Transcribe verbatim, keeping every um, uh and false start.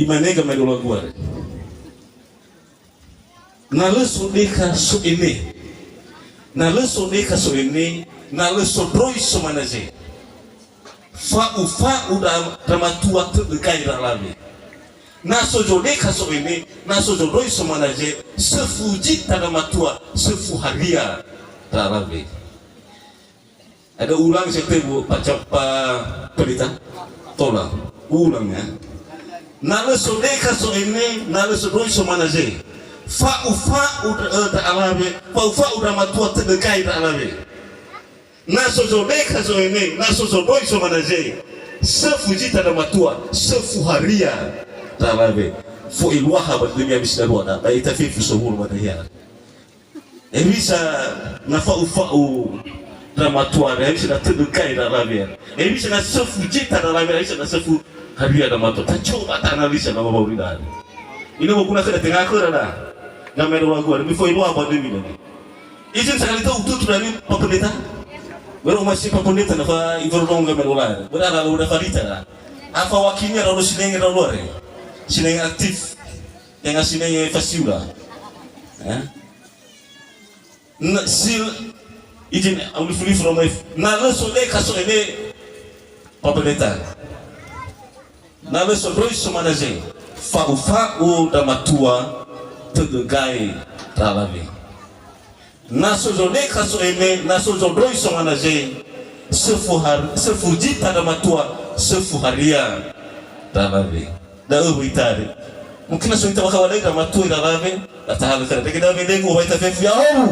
Imane gamaedola guare. Na lö so dekha so ene. Na lö so dekha so ene, na lö sondroi somanaze. Fa'u-fa'u da, da matua tödö gae da alawe. Na so zodekha so ene, na so zondroi somanaze, söfu zita da matua, söfu haria da alawe. Ada ulang saya tebu, Pak Cap-, Pak Pendeta. Tola. Ulang ya. Na lö so dekha so ene, na lö sondroi somanaze. Fa'u-fa'u da, eh, da alawe, fa'u-fa'u da matua tödö gae da alawe. Na so zodekha so ene, na so zondroi somanaze. Söfu zita da matua, söfu haria da alawe. Fo'eluaha ba dödömi ami si darua da, ba ita fefu sowulo ba dahia. Hewisa na fa'u-fa'u da matua, hewisa na tödö gae da alawe. Hewisa na söfu zita da alawe, hewisa na söfu haria da matua. Tacoba ta analisa na mabauri da. Ina wa guna khöda tenga khöda da. Gamaedola guare, mi fo'eluaha ba dödömi da. Izin sekali tö ututu dari Pak Pendeta. Baru masih Pak Pendeta na fa iwörö dong gamaedola. Berarti lalu da falita da. Afa wakilnya lalu sinenge lalu are. Sinenge aktif. Tenga sinenge fasiula. Ya. Na sil izin aulifu-lifu romai. Na lö so dekha so ene Pak Pendeta. Na lö sondroi somanaze, fa'u-fa'u da matua, tödö gae da alawe. Na so zodekha so ene, na so zondroi somanaze, söfu har-, söfu zita da matua, söfu haria da alawe. Da'ö wöi tare. Mungkin na so ita bakha wadai da matua da alawe, da tahalö khöda. Dege da wendegu wa ita fefu ya owu.